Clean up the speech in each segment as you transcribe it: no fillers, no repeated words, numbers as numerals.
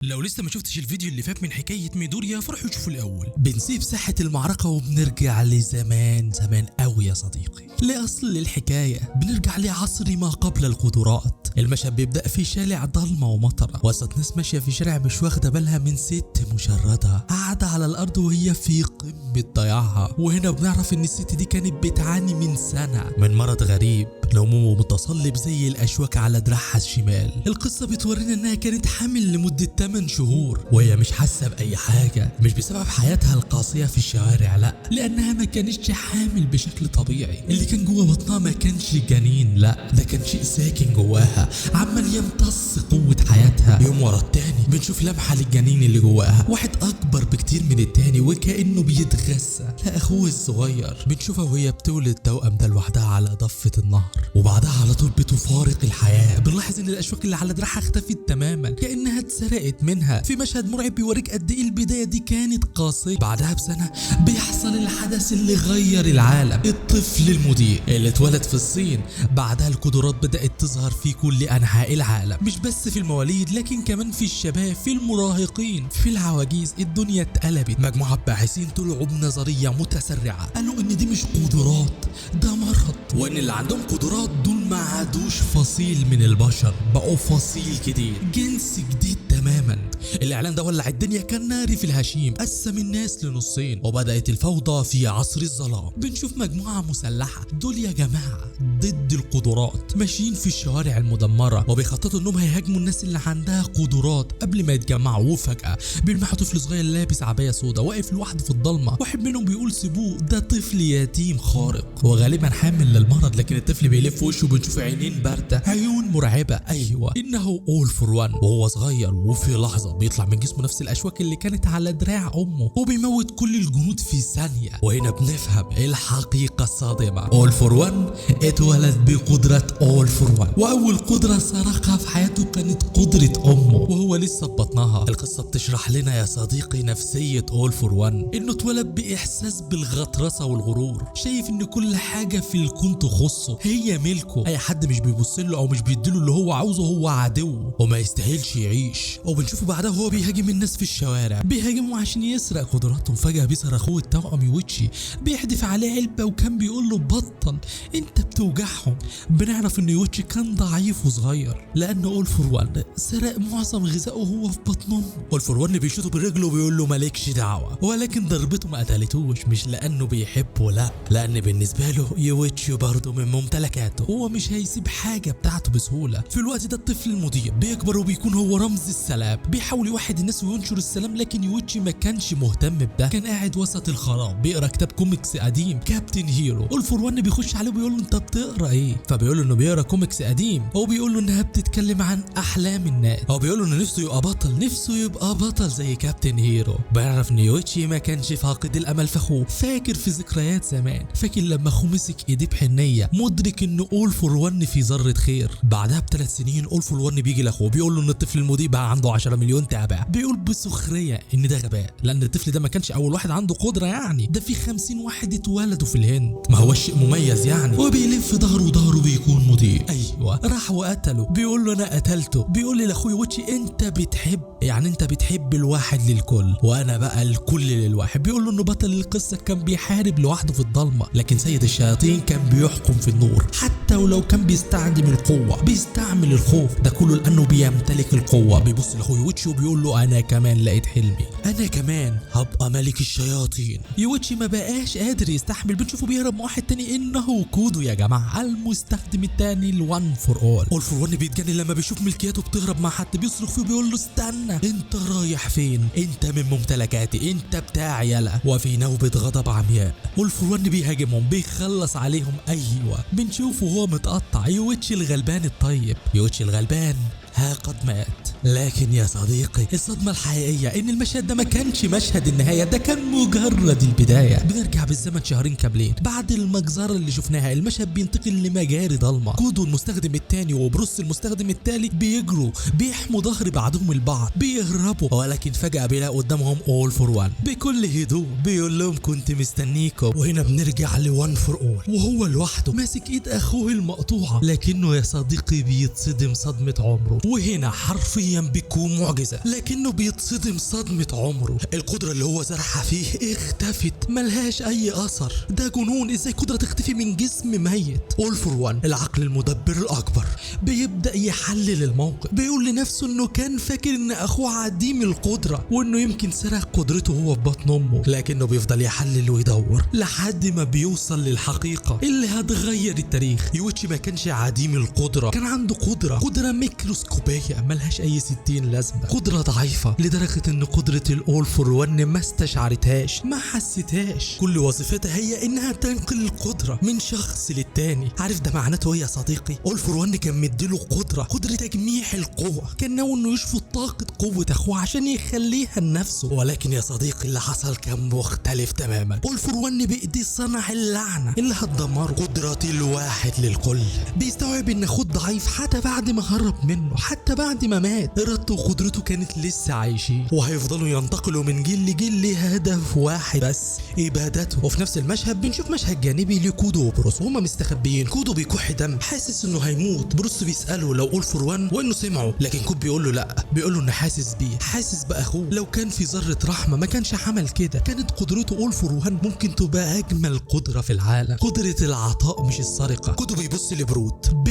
لو لسه ما شفتش الفيديو اللي فات من حكاية ميدوريا فروح شوفه الأول. بنسيب ساحة المعركة وبنرجع لزمان زمان قوي يا صديقي، لأصل الحكاية. بنرجع لعصر ما قبل القدرات. المشهد بيبدأ في شارع ضلمة ومطرة، وسط ناس ماشية في شارع مش واخدة بالها من ست مشردة قاعدة على الأرض وهي في قمة ضياعها. وهنا بنعرف إن الست دي كانت بتعاني من سنة من مرض غريب، نموه متصلب زي الأشواك على دراعها الشمال. القصة بتورينا إنها كانت حامل لمدة 8 شهور وهي مش حاسة بأي حاجة، مش بسبب حياتها القاسية في الشوارع، لا، لأنها ما كانتش حامل بشكل طبيعي. اللي كان جوه بطنها ما كانش جنين، لا، ده كان شيء ساكن جواها عمال يمتص قوة حياتها. يوم ورا التاني بنشوف لمحة للجنين اللي جواها، واحد أكبر بكتير من التاني وكأنه بيتغذى لأخوه الصغير. بنشوفها وهي بتولد توأم ده لوحدها على ضفة النهر، وبعدها على طول بتفارق الحياة. بنلاحظ ان الاشواك اللي على دراعها اختفت تماما كانها اتسرقت منها. في مشهد مرعب بيوريك قد ايه البداية دي كانت قاسية. بعدها بسنة بيحصل الحدث اللي غير العالم، الطفل المضيء اللي اتولد في الصين. بعدها القدرات بدات تظهر في كل انحاء العالم، مش بس في المواليد لكن كمان في الشباب، في المراهقين، في العواجيز. الدنيا اتقلبت. مجموعة باحثين طلعوا بنظرية متسرعه، قالوا ان دي مش قدرات، ده مرض، وان اللي عندهم قدرات دول ما عادوش فصيل من البشر، بقوا فصيل جديد، جنس جديد تماما. الاعلان ده ولع الدنيا كالنار في الهشيم، قسم الناس لنصين وبدات الفوضى في عصر الظلام. بنشوف مجموعة مسلحة، دول يا جماعة ضد القدرات، ماشيين في الشوارع المدمرة وبيخططوا انهم هيهاجموا الناس اللي عندها قدرات قبل ما يتجمعوا. وفجاة بيلمحوا طفل صغير لابس عباية سودا واقف لوحده في الضلمة. واحد منهم بيقول سيبوه، ده طفل يتيم خارق وغالبا حامل للمرض. لكن الطفل بيلف وشه وبنشوف عينين باردة، عيون مرعبة. ايوه، انه اول فور وان وهو صغير. وفي لحظة بيطلع من جسمه نفس الاشواك اللي كانت على دراع امه وبيموت كل الجنود في ثانية. وهنا بنفهم الحقيقة الصادمه، اول فور وان اتولد بقدره اول فور وان، واول قدره سرقها في حياته كانت قدره امه وهو لسه في بطنها. القصة بتشرح لنا يا صديقي نفسية اول فور وان، انه اتولد باحساس بالغطرسه والغرور، شايف ان كل حاجة في الكون تخصه، هي ملكه، اي حد مش بيبص له او مش بيديله اللي هو عاوزه هو عدو وما يستاهلش يعيش. وبنشوفه بعدها وهو بيهاجم الناس في الشوارع، بيهاجمه عشان يسرق قدراتهم. فجأة بيظهر اخوه التوأم يوتشي، بيحدف عليه علبة وكان بيقول له بطل، انت بتوجعهم. بنعرف ان يوتشي كان ضعيف وصغير لان اول فور وان سرق معظم غذائه وهو في بطن امه. اول فور وان بيشوطه برجله وبيقول له مالكش دعوة، ولكن ضربته ما قتلتوش، مش لانه بيحبه، لا، لان بالنسبة له يوتشي برضه من ممتلكاته، هو مش هيسيب حاجة بتاعته بسهولة. في الوقت ده الطفل المضيء بيكبر وبيكون هو رمز السلام، بيحاول يوحد الناس وينشر السلام، لكن يوتشي ما كانش مهتم بده، كان قاعد وسط الخراب بيقرا كتاب كوميكس قديم كابتن هيرو. اول فور وان بيخش عليه وبيقول له انت بتقرا ايه؟ فبيقول له انه بيقرا كوميكس قديم. هو بيقول له انها بتتكلم عن احلام الناس، هو بيقول له انه نفسه يبقى بطل، نفسه يبقى بطل زي كابتن هيرو. بيعرف ان يوتشي ما كانش فاقد الامل في اخوه، فاكر في ذكريات زمان، فاكر لما اخوه مسك ايديه بحنيه، مدرك ان اول فور وان في ذره خير. بعدها ب3 سنين اول فور وان بيجي لاخوه بيقول له ان الطفل المضيء بقى عنده 10 مليون تابع. بيقول بسخريه ان ده غباء، لان الطفل ده ما كانش اول واحد عنده قدره، يعني ده في 50 واحد اتولدوا في الهند، ما هو شيء مميز يعني. وبيلف ظهره وظهره بيكون مضيء. ايوه، راح وقتله، بيقول له انا قتلته. بيقول لي لاخوي وتشي انت بتحب، يعني انت بتحب الواحد للكل وانا بقى الكل للواحد. بيقول له انه بطل القصة كان بيحارب لوحده في الضلمة، لكن سيد الشياطين كان بيحكم في النور، حتى ولو كان بيستخدم القوة، بيستعمل الخوف ده كله لانه بيمتلك القوة. بيبص لاخوه يوتشي وبيقول له انا كمان لقيت حلمي، انا كمان هبقى ملك الشياطين. يوتشي ما بقاش قادر يستحمل، بنشوفه بيهرب مع واحد تاني انه كودو يا جماعة، المستخدم التاني الوان فور اول. اول فور وان بيتجنن لما بيشوف ملكياته بتهرب مع حد، بيصرخ فيه وبيقول له استنى، انت رايح فين؟ انت من ممتلكاتي، انت بتاعي يلا. وفي نوبه غضب عمياء اول فور وان بيهاجمهم، بيخلص عليهم. ايوه، بنشوفه وهو متقطع. يوتشي الغلبان الطيب، يوتشي الغلبان ها قد مات. لكن يا صديقي الصدمة الحقيقية ان المشهد ده ما كانش مشهد النهاية، ده كان مجرد البداية. بنرجع بالزمن شهرين كاملين بعد المجزرة اللي شفناها. المشهد بينتقل لمجاري ضلمة، كودو المستخدم الثاني وبروس المستخدم الثالث بيجروا، بيحموا ظهر بعضهم البعض، بيهربوا، ولكن فجأة بيلاقوا قدامهم اول فور وان بكل هدوء بيقول لهم كنت مستنيكم. وهنا بنرجع لوان فور اول وهو لوحده ماسك ايد اخوه المقطوعة، لكنه يا صديقي بيتصدم صدمة عمره. وهنا حرفيا بيكون معجزه، لكنه بيتصدم صدمة عمره. القدرة اللي هو زرعها فيه اختفت، ملهاش اي اثر. ده جنون، ازاي قدره تختفي من جسم ميت؟ اول فور وان العقل المدبر الاكبر بيبدا يحلل الموقف، بيقول لنفسه انه كان فاكر ان اخوه عديم القدرة وانه يمكن سرق قدرته هو في بطن امه، لكنه بيفضل يحلل ويدور لحد ما بيوصل للحقيقة اللي هتغير التاريخ. يوتشي ما كانش عديم القدرة، كان عنده قدره ميكروسكوبيه ملهاش اي 60 لازمه، قدره ضعيفة لدرجة ان قدره الاول فور وان ما استشعرتهاش، ما حستهاش. كل وظيفتها هي انها تنقل القدرة من شخص للتاني. عارف ده معناته ايه يا صديقي؟ اول فور وان كان مديله قدره تجميع القوة، كان ناوي انه يشفط طاقة قوة اخوه عشان يخليها لنفسه. ولكن يا صديقي اللي حصل كان مختلف تماما. اول فور وان بايديه صنع اللعنة اللي هتدمره، قدره الواحد للكل. بيستوعب ان اخوه ضعيف حتى بعد ما هرب منه، حتى بعد ما مات ارادته وقدرته كانت لسه عايشين، وهيفضلوا ينتقلوا من جيل لجيل لهدف واحد بس، ابادته. وفي نفس المشهد بنشوف مشهد جانبي لكودو وبروس وهما مستخبيين. كودو بيكح دم، حاسس انه هيموت. بروس بيساله لو اول فور وان وانه سمعه، لكن كود بيقول له لا، بيقول له انه حاسس بيه، حاسس باخوه. لو كان في ذره رحمه ما كانش عمل كده، كانت قدرته اول فور وان ممكن تبقى اجمل قدره في العالم، قدره العطاء مش السرقة. كودو بيبص لبرود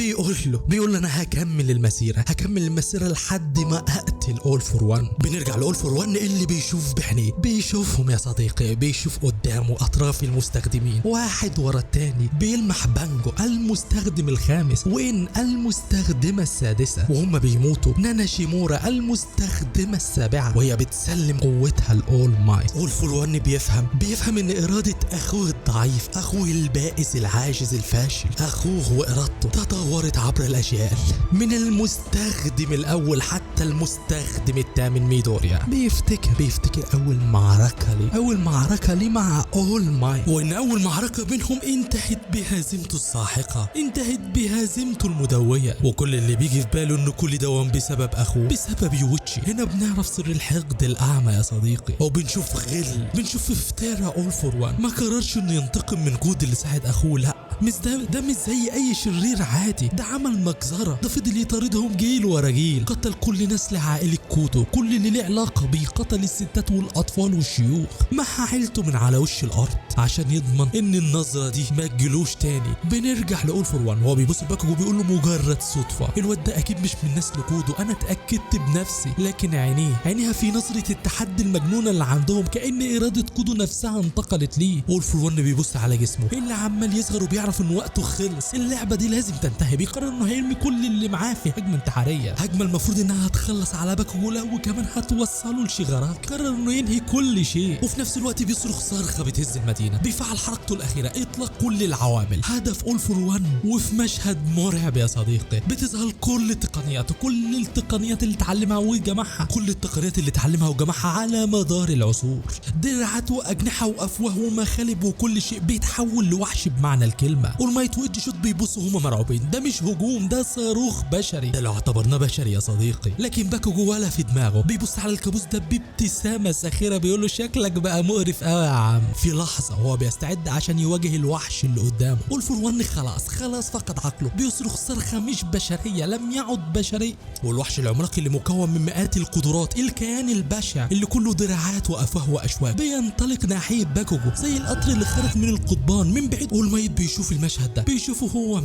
بيقول له انا هكمل المسيرة، هكمل المسيرة لحد ما اقتل اول فور وان. بنرجع لاول فور وان اللي بيشوف بعينيه، بيشوفهم يا صديقي، بيشوف قدامه اطراف المستخدمين واحد ورا التاني. بيلمح بانجو المستخدم الخامس، وإن المستخدمة السادسة وهم بيموتوا، نانا شيمورا المستخدمة السابعة وهي بتسلم قوتها لاول مايت. اول فور وان بيفهم ان اراده اخوه الضعيف، اخوه البائس العاجز الفاشل، اخوه وارادته تطورت عبر الاجيال من المستخدم الاول حتى المستخدم الثامن ميدوريا. بيفتكر اول معركة ليه، اول معركة ليه مع اول مايت، وان اول معركة بينهم انتهت بهزيمته الساحقة، انتهت بهزيمته المدويه. وكل اللي بيجي في باله ان كل ده بسبب اخوه، بسبب يوتشي. هنا بنعرف سر الحقد الاعمى يا صديقي، وبنشوف غل، بنشوف افتراء اول فور وان. ما قررش انه ينتقم من جود اللي ساعد اخوه، لا، مش ده مش زي اي شرير عادي، ده عمل مجزرة، ده فضل يطاردهم جيل ورا جيل، قتل كل نسل عائلة كودو، كل اللي له علاقة بيه، قتل الستات والاطفال والشيوخ، محى عيلته من على وش الارض عشان يضمن ان النظرة دي ما تجيلوش تاني. بنرجع لاول فور وان وهو بيبص لباكوجو وبيقول له مجرد صدفة، الواد ده اكيد مش من نسل كودو، انا اتاكدت بنفسي. لكن عينيها في نظره التحدي المجنونة اللي عندهم، كأن اراده كودو نفسها انتقلت ليه. اول فور وان بيبص على جسمه اللي عمال يصغر وبيعرف ان وقته خلص، اللعبة دي لازم تنتهي. بيقرر انه هيرمي كل اللي معاه في هجمة انتحارية، هجمة المفروض انها هتخلص على باكوجو وكمان هتوصله لشيغاراكي. قرر انه ينهي كل شيء، وفي نفس الوقت بيصرخ صرخة بتهز المدينة، بيفعل حركته الاخيرة، اطلاق كل العوامل، هدف اول فور وان. وفي مشهد مرعب يا صديقي بتظهر كل تقنياته، كل التقنيات اللي اتعلمها وجمعها، كل التقنيات اللي اتعلمها وجمعها على مدار العصور، درعات واجنحه وافواه ومخالب وكل شيء، بيتحول لوحش بمعنى الكلمة. اول مايت وإيدج شوت بيبصوا هما مرعوبين، ده مش هجوم، ده صاروخ بشري، ده لو اعتبرناه بشري يا صديقي. لكن باكوجو ولا في دماغه، بيبص على الكابوس ده بابتسامة ساخرة، بيقول له شكلك بقى مقرف قوي يا عم. في لحظة هو بيستعد عشان يواجه الوحش اللي قدامه. اول فور وان خلاص فقد عقله، بيصرخ صرخة مش بشرية، لم يعد بشري. والوحش العملاق اللي مكون من مئات القدرات، الكيان البشع اللي كله دراعات وافواه واشواك، بينطلق ناحية باكوجو زي القطر اللي خرج من القضبان من بعيد. اول مايت بيشوف المشهد ده، بيشوفه هو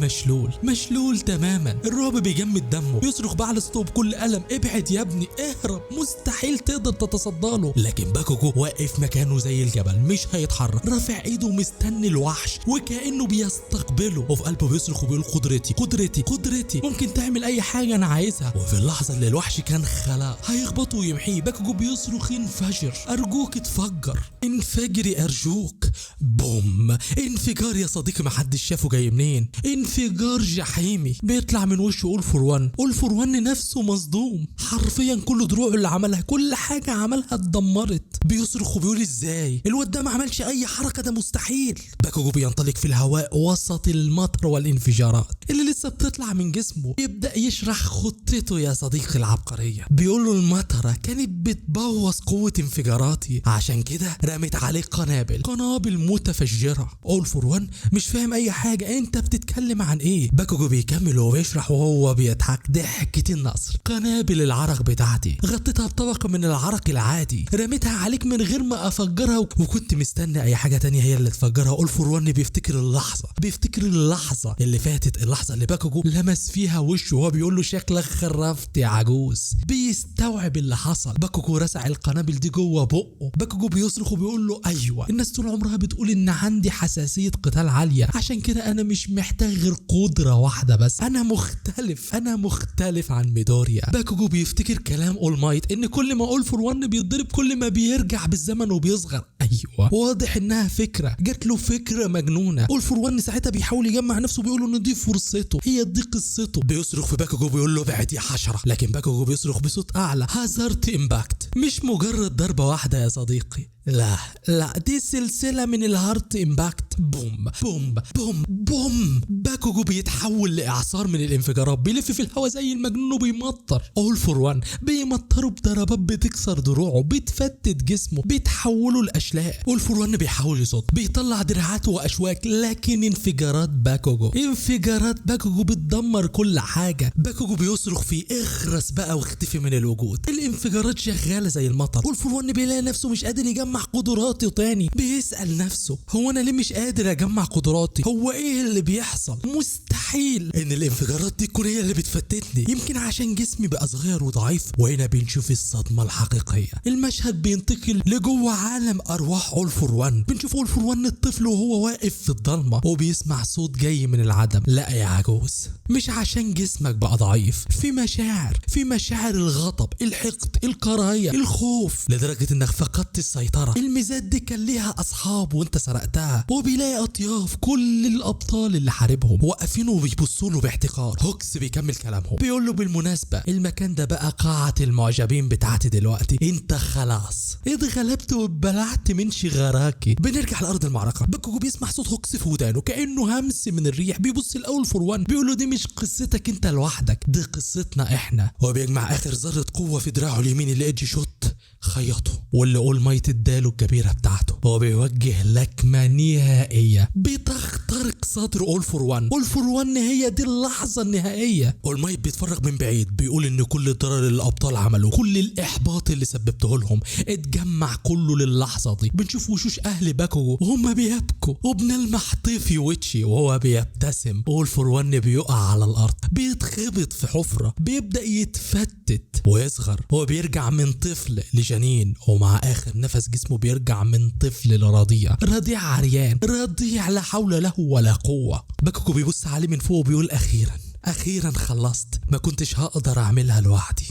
مشلول تماما، الرعب بيجمد دمه، بيصرخ بعلى صوته بكل الم، ابعد يا ابني، اهرب، مستحيل تقدر تتصدى له. لكن باكوجو واقف مكانه زي الجبل، مش هيتحرك، رافع ايده ومستني الوحش وكانه بيستقبله، وفي قلبه بيصرخ وبيقول قدرتي قدرتي قدرتي، ممكن تعمل اي حاجة انا عايزها. وفي اللحظة اللي الوحش كان خلاص هيخبطه ويمحيه، باكوجو بيصرخ انفجر، ارجوك اتفجر، انفجري ارجوك. بوم، انفجار يا صديقي محدش شافه جاي منين، انفجار جحيمي بيطلع من وشه اول فور وان. اول فور وان نفسه مصدوم حرفيا، كل دروعه اللي عملها، كل حاجة عملها اتدمرت. بيصرخ وبيقول ازاي الواد ده ما عملش اي حركة الحركة ده مستحيل. باكوجو بينطلق في الهواء وسط المطر والانفجارات اللي لسه بتطلع من جسمه. يبدا يشرح خطته يا صديقي العبقرية. بيقول له المطره كانت بتبوظ قوة انفجاراتي، عشان كده رمت عليه قنابل، قنابل متفجره. اول فور وان مش فاهم اي حاجة، انت بتتكلم عن ايه؟ باكوجو بيكمل وبيشرح وهو بيضحك ضحكه النصر. قنابل العرق بتاعتي غطيتها بطبقه من العرق العادي، رميتها عليك من غير ما افجرها، وكنت مستني اي حاجة تانية هي اللي تفجرها. اول فور وان بيفتكر اللحظة، بيفتكر اللحظة اللي فاتت، اللحظة اللي باكوجو لمس فيها وشه وهو بيقول له شكلك خرفت يا عجوز. بيستوعب اللي حصل. باكوجو رسع القنابل دي جوه بقه. باكوجو بيصرخ وبيقول له ايوه، الناس طول عمرها بتقول ان عندي حساسية قتال عالية، عشان كده انا مش محتاج غير قدره واحدة بس، انا مختلف، انا مختلف عن ميدوريا. باكوجو بيفتكر كلام اول مايت ان كل ما اول فور وان بيتضرب كل ما بيرجع بالزمن وبيصغر. ايوه واضح انها فكرة جات له، فكرة مجنونة. اول فور وان ساعتها بيحاول يجمع نفسه، بيقول له ان دي فرصته، هي دي قصته. بيصرخ في باكوجو بيقول له ابعد يا حشرة، لكن باكوجو بيصرخ بصوت اعلى hazard impact. مش مجرد ضربه واحدة يا صديقي، لا لا، دي سلسلة من ال heart impact. بوم بوم بوم بوم. باكوجو بيتحول لاعصار من الانفجارات، بيلف في الهواء زي المجنون وبيمطر. اول فور وان بيمطره بضربات بتكسر دروعه، بتفتت جسمه، بيتحوله لاشلاء. اول فور وان بيحاول يصد، بيطلع دراعاته واشواك، لكن انفجارات باكوجو، انفجارات باكوجو بتدمر كل حاجة. باكوجو بيصرخ فيه اخرس بقى واختفي من الوجود. الانفجارات شغالة زي المطر. اول فور وان بيلاقي نفسه مش قادر يجمع قدراته تاني. بيسأل نفسه هو انا ليه مش قادر اجمع قدراتي؟ هو ايه اللي بيحصل؟ مستحيل ان الانفجارات دي تكون هي اللي بتفتتني، يمكن عشان جسمي بقى صغير وضعيف. وهنا بنشوف الصدمة الحقيقية. المشهد بينتقل لجوه عالم ارواح اول فور وان. بنشوف اول فور وان الطفل وهو واقف في الضلمة وبيسمع صوت جاي من العدم. لا يا عجوز، مش عشان جسمك بقى ضعيف، في مشاعر، في مشاعر الغضب، الحقد، الكراهية، الخوف، لدرجة انك فقدت السيطرة. الميزات دي كان ليها اصحاب وانت سرقتها. وبيلاقي اطياف كل الابطال اللي حاربهم واقفين وبيبصوا له باحتقار. هوكس بيكمل كلامهم بيقول له بالمناسبة المكان ده بقى قاعة المعجبين بتاعتي دلوقتي، انت خلاص اتغلبت واتبلعت من شيغاراكي. بنرجع لارض المعركة. باكوجو بيسمع صوت هوكس في ودانه كانه همس من الريح. بيبص الاول فور وان بيقول له دي مش قصتك انت لوحدك، دي قصتنا احنا. هو بيجمع اخر ذره قوة في دراعه اليمين اللي ايدج شوت خيطه واللي اول مايت اداله الجبيرة بتاعته. هو بيوجه لكمه نهائية بتخترق صدر اول فور وان. اول فور وان هي دي اللحظة النهائية. اول مايت بيتفرج من بعيد، بيقول ان كل الضرر اللي الابطال عملوه، كل الاحباط اللي سببته لهم، اتجمع كله للحظة دي. بنشوف وشوش اهل باكوجو وهم بيبكوا، وبنلمح طيف يويتشي وهو بيبتسم. اول فور وان بيقع على الارض، بيتخبط في حفره، بيبدا يتفتت ويصغر. هو بيرجع من طفل لجنين، ومع اخر نفس جسمه بيرجع من طفل لرضيع، رضيع عريان، رضيع لا حول له ولا قوة. باكوجو بيبص عليه من فوق وبيقول اخيرا، اخيرا خلصت، ما كنتش هقدر اعملها لوحدي.